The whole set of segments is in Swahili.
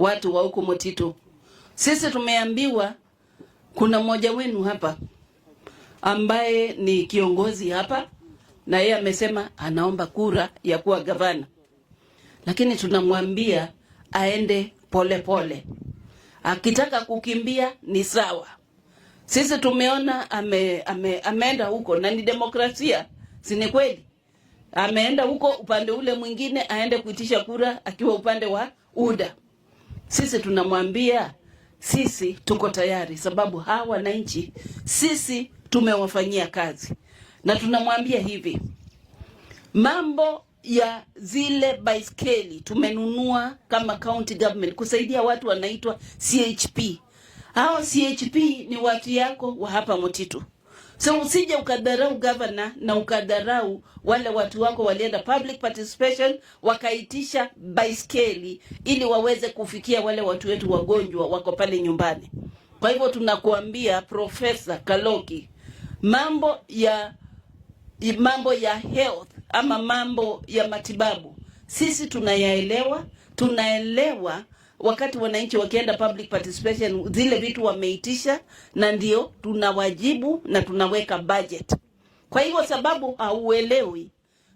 Watu wa huku Mutitu, sisi tumeambiwa kuna mmoja wenu hapa ambaye ni kiongozi hapa, na yeye amesema anaomba kura ya kuwa gavana, lakini tunamwambia aende pole pole. Akitaka kukimbia ni sawa. Sisi tumeona ameenda huko na ni demokrasia, si ni kweli? Ameenda huko upande ule mwingine, aende kuitisha kura akiwa upande wa UDA. Sisi tunamwambia sisi tuko tayari, sababu hawa wananchi sisi tumewafanyia kazi, na tunamwambia hivi, mambo ya zile baiskeli tumenunua kama county government kusaidia watu wanaitwa CHP. Hao CHP ni watu yako wa hapa Mutitu. So usije ukadharau governor na ukadharau wale watu wako walienda public participation wakaitisha baiskeli ili waweze kufikia wale watu wetu wagonjwa wako pale nyumbani. Kwa hivyo tunakuambia, Profesa Kaloki, mambo ya health ama mambo ya matibabu sisi tunayaelewa, tunaelewa wakati wananchi wakienda public participation zile vitu wameitisha, na ndio tunawajibu na tunaweka budget. Kwa hivyo sababu hauelewi,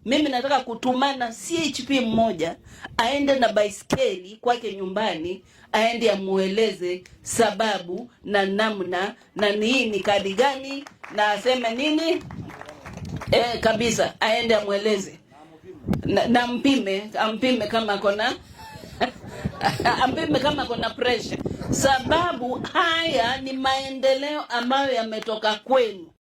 mimi nataka kutumana CHP mmoja aende na baiskeli kwake nyumbani, aende amueleze sababu na namna na ni kadi gani na aseme nini kabisa, aende amweleze na mpime, ampime kama kona ampime kama kuna pressure, sababu haya ni maendeleo ambayo yametoka kwenu.